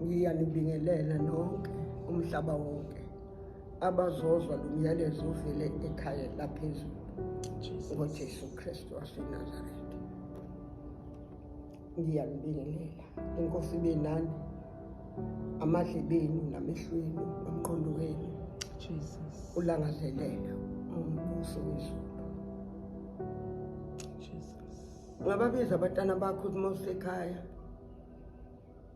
Ngiyanibingelela nonke umhlaba wonke abazozwa lo myalezo ovele ekhaya laphezulu ngoJesu Kristu waseNazaretha. Ngiyanibingelela, inkosi ibe nani, amadlebenu namehlweni nomqondo wenu. Jesus. Ulangazelela umbuso wezulu. Jesus. Ungababiza abantwana bakho uma usekhaya,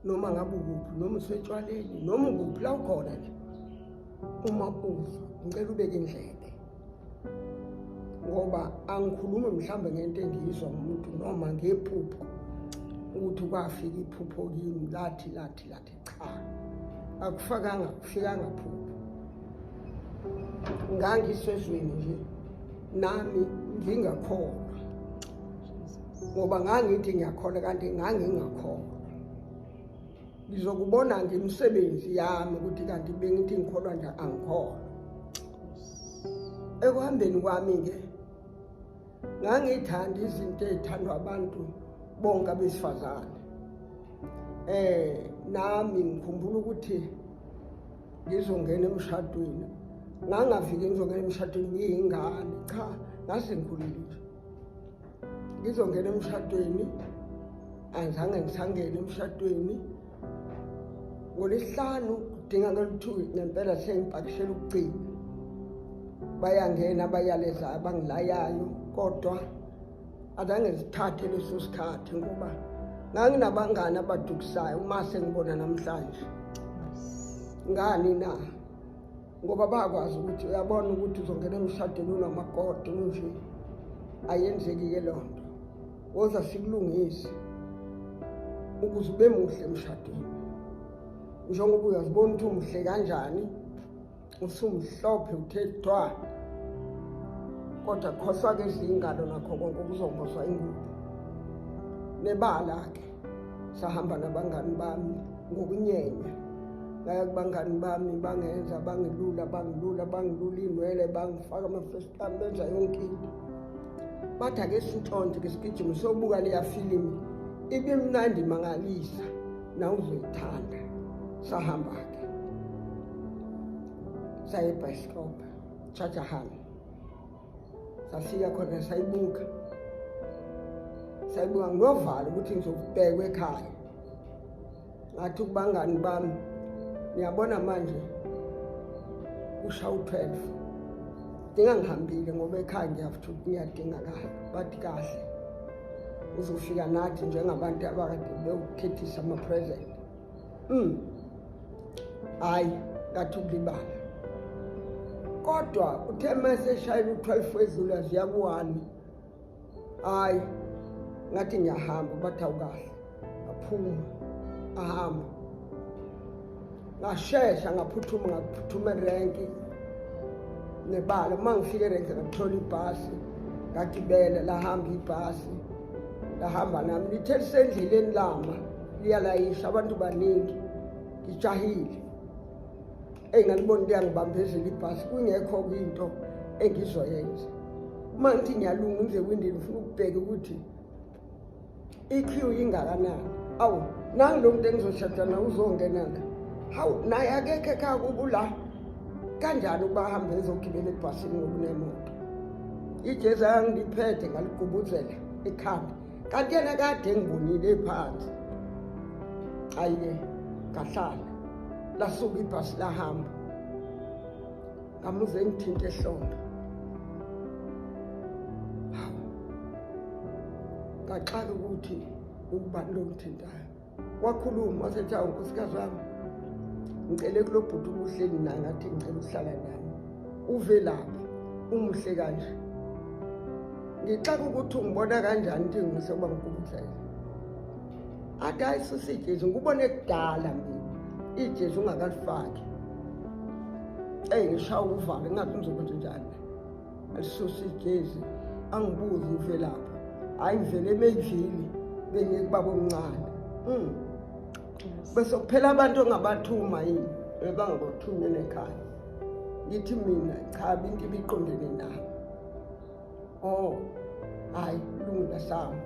noma ngabe ukuphi, noma usetshwaleni, noma ukuphi la ukhona nje. Uma uzwa, ngicela ubeke indlebe, ngoba angikhulumi mhlawumbe ngento engiyizwa ngumuntu noma ngephupho ukuthi kwafika iphupho kimi lathi lathi lathi, cha, akufakanga, kufikanga phupho. Ngangisezweni nje nami ngingakholwa, ngoba ngangithi ngiyakholwa kanti ngangingakholwa. Ngizokubona ngemisebenzi yami ukuthi kanti bengithi ngikholwa nje, angikholwa. Ekuhambeni kwami-ke ngangithanda izinto ey'thandwa abantu bonke abesifazane. Nami ngikhumbula ukuthi ngizongena emshadweni, ngangafiki ngizongena emshadweni ngiyingane, cha, ngase ngikhulile nje. Ngizongena emshadweni, angizange ngisangene emshadweni. NgoLwesihlanu kudinga ngoluthu ngempela sengipakishela ukugcina. Bayangena abayalezayo abangilayayo, kodwa azange ngithathe leso sikhathi ngoba nganginabangani abadukisayo uma sengibona namhlanje. Ngani na? Ngoba bakwazi ukuthi uyabona ukuthi uzongena emshadweni unamakoti unje, ayenzeki-ke loo nto. Woza sikulungise ukuze ube muhle emshadweni, njengoba uyazibona ukuthi umuhle kanjani, usumhlophe uthe twa, kodwa khohlwa-ke izingalo nakho konke kuzombozwa ingubo. Nebala-ke sahamba nabangani bami ngokunyenya, ngaya kubangani bami, bangenza bangilula bangilula bangilula iy'nwele, bangifaka amafestani, benza yonke into. Bathi ake sintshontshe ke sigijime sobuka leya filimu, ibimnandi mangalisa, nawe uzoyithanda. Sahamba-ke saya ebhayisikobho Chachahan, safika khona sayibuka sayibuka nginovalo ukuthi ngizobhekwa ekhaya. Ngathi kubangani bami, niyabona manje usha u-12, dinga ngihambile ngoba ekhaya ngiyadingakala. Bathi kahle, uzofika nathi njengabantu abakade bewukhethisa ama-present. Hhayi, ngathi ukulibala. Kodwa uthe mase eshayela u-12 wedlula ziya ku-1, hhayi, ngathi ngiyahamba, bathi awukahle. Ngaphuma ahamba, ngashesha ngaphuthuma, ngaphuthuma erenki nebala. Uma ngifika erenki ngathola ibhasi, ngagibela, lahamba ibhasi, lahamba nami. Lithe lisendleleni lama liyalayisha abantu baningi, ngijahile. Eyi, ngalibona liyangibambezela ibhasi, kungekho into engizoyenza. Uma ngithi ngiyalunga ngize ewindini, ngifuna ukubheka ukuthi i-queue ingakanani. Awu, nangi lo muntu engizoshada naye uzongena la. Hawu, naye akekho ekhaya kubo la. Kanjani ukuba ahambe ezogibela ebhasini ngoba unemoto? Ijezi angiliphethe ngaligubuzela ekhanda, kanti yena kade engibonile phansi. Ayi-ke ngahlala, lasuka ibhasi lahamba, ngamuze engithinta ehlombe. Hawu, ngaxaka ukuthi ubani lo ngithintayo. Wakhuluma wasethi, awu nkosikazi wami, ngicele kulo bhuti ubuhleli naye, ngathi ngicela ukuhlala nami, uve lapha umuhle kanje. Ngixaka ukuthi ungibona kanjani ukuthi ngimuhle uba ngigubuzele. Athi hayi, susa ijezi, ngikubone kudala mina ijezi ungakalifaki. Eyi, ngishaya uvalo, ngingathi ngizokwenza njani. Alisuse ijezi, angibuze uve lapha. Hhayi, ngivele emeyivili, bengiye kubaba omncane. Bese kuphela abantu ongabathuma yini, bebangabathunywa nekhaya. Ngithi mina cha, into ibiqondene nami. Oh, hayi, kulungile sami.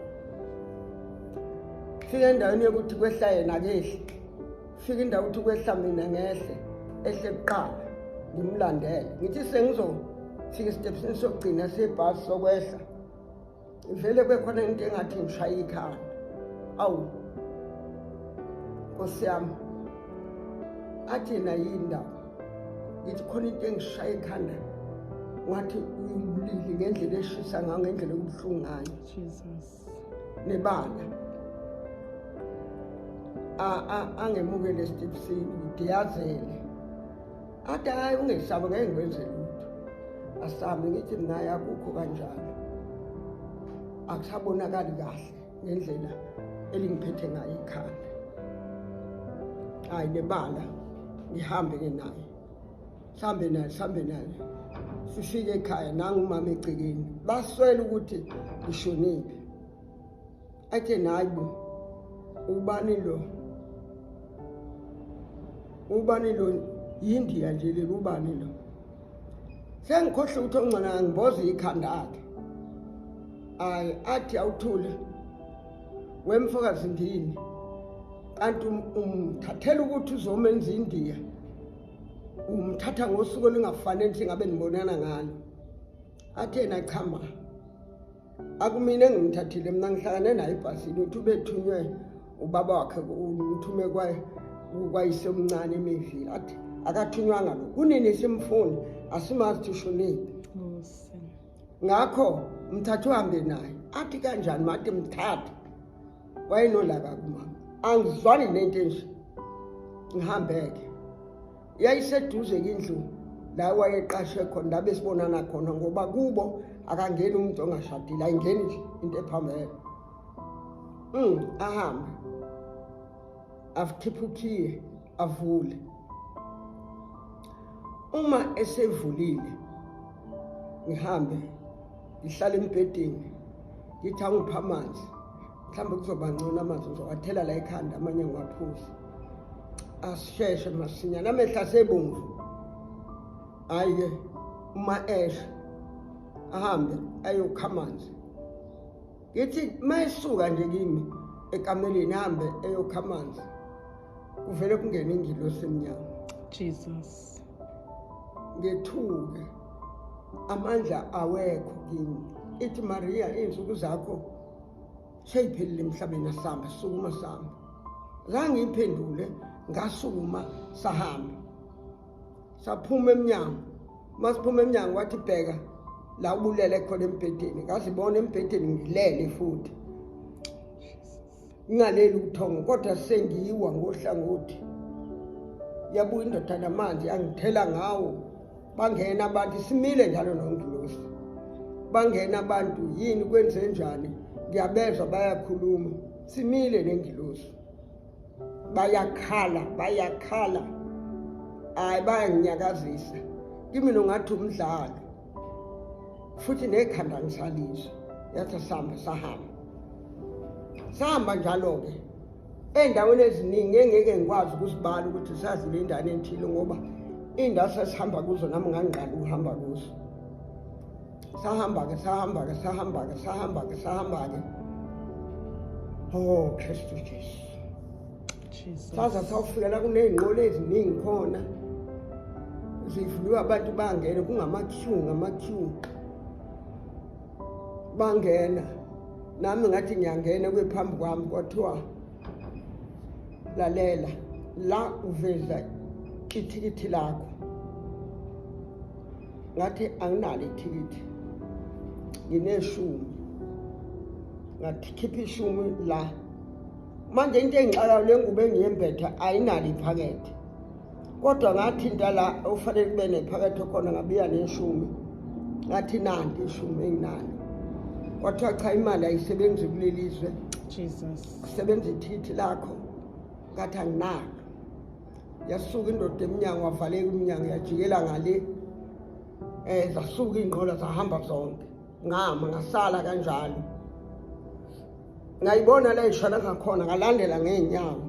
Fika endaweni yokuthi kwehla yena akehli. Fika indawo ukuthi kwehla mina ngehle, ehle kuqala ngimlandele. Ngithi sengizofika esitebhisini sokugcina sebhasi sokwehla. Vele kwekhona into engathi ngishaya ikhanda. Awu. Nkosi yami. Athi yena yini indaba? Ngithi khona into engishaya ikhanda. Ngathi uyumlili ngendlela eshisa ngayo ngendlela okubuhlungu ngayo. Jesus. Nebala. Angemukele esitebhisini ngidiyazele. Athi hayi ungesabi ngeke ngikwenze lutho. Asabe ngithi mina akukho kanjalo. Akusabonakali kahle ngendlela elingiphethe ngayo ikhanda. Hayi nebala ngihambe ke naye. Sihambe naye, sihambe naye. Sifike ekhaya nangu umama egcekeni. Baswele ukuthi ngishonile. Athe nayi bo ubani lo? Ubani lo? Yindiya nje leli ubani lo? Sengikhohle ukuthi ongcono ngimboze ikhanda akhe. Ayi athi awuthule wemfokazi ndini kanti umthathela ukuthi uzomenza indiya umthatha ngosuku olungafanele ukuthi ngabe nibonana ngalo. Athi yena cha ma, akumina engimthathile mina ngihlangane naye ebhasini uthi ubethunywe ubaba wakhe umthume kwayise omncane emevile. Athi akathunywanga lo, kunini simfuna asimazi ukuthi ushonephi. Ngakho mthathe uhambe naye. Athi kanjani mathi mthathe. Wayenolaka kumama. Angizwani nento enje. Ngihambeke. Yayiseduze indlu la wayeqashe khona la besibonana khona ngoba kubo akangeni umuntu ongashadile, ayingeni nje into ephambene. Ahambe. Akhiphe ukhiye avule. Uma esevulile ngihambe ngihlale embhedeni ngithi angiphe amanzi, mhlawumbe kuzoba ngcono amanzi ngizowathela la ekhanda amanye ngiwaphuze. Asisheshe masinyane amehlo asebomvu. Hhayi-ke uma esha ahambe ayokha amanzi. Ngithi uma esuka nje kimi ekameleni ahambe eyokha amanzi, kuvele kungene ingilosi emnyango. Jesus. Ngethuke, amandla awekho kimi. Ithi Maria, iy'nsuku zakho seyiphelile emhlabeni, asihamba, sukuma sihamba. Zange ngiyiphendule, ngasukuma sahamba. Saphuma emnyango. Masiphuma emnyango wathi bheka la ubulele khona embhedeni. Ngazibona embhedeni ngilele futhi. Ngingaleli ubuthongo kodwa sengiwa ngohlangothi. Yabuya indoda namanzi yangithela ngawo. Bangena abantu, simile njalo nongilosi. Bangena abantu, yini kwenze njani? Ngiyabezwa bayakhuluma. Simile nengilosi. Bayakhala, bayakhala. Hayi bayanginyakazisa. Kimi nongathi umdlalo. Futhi nekhanda ngisalizwa. Yathi sihamba, sahamba. Sahamba njalo-ke. Ey'ndaweni eziningi engeke ngikwazi ukuzibala ukuthi sadlula indawo ethile ngoba iy'ndawo sesihamba kuzo nami ngangiqala ukuhamba kuzo. Sahamba-ke, sahamba-ke, sahamba-ke, sahamba-ke, sahamba-ke. Oh, Kristu Jesu. Jesus. Saza sawufika la kuney'nqola eziningi khona. Zivuliwe abantu bangena, kungama-queue, ngama-queue. Bangena. Nami ngathi ngiyangena kuye phambi kwami kwathiwa lalela la uveza ithikithi lakho. Ngathi anginalo ithikithi, ngineshumi. Ngathi khipha ishumi la. Manje into engixakayo le ngubo engiyembethe ayinalo iphakethe. Kodwa ngathinta la ofanele kube nephakethe khona ngabuya neshumi. Ngathi nanti ishumi enginalo. Kwathiwa cha imali ayisebenzi kuleli zwe. Jesus. Kusebenza ithikithi lakho. Ngathi anginalo. Yasuka indoda emnyango, wavaleka umnyango, yajikela ngale. Zasuka iy'nqola zahamba zonke. Ngama ngasala kanjalo. Ngayibona la ishona ngakhona, ngalandela ngey'nyawo.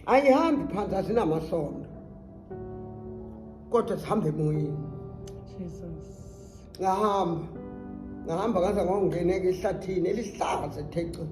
Ayihambi phansi, azinamasondo. Kodwa sihamba emoyeni. Jesus. Ngahamba. Ngahamba ngaze ngongena ehlathini elihlaza thece.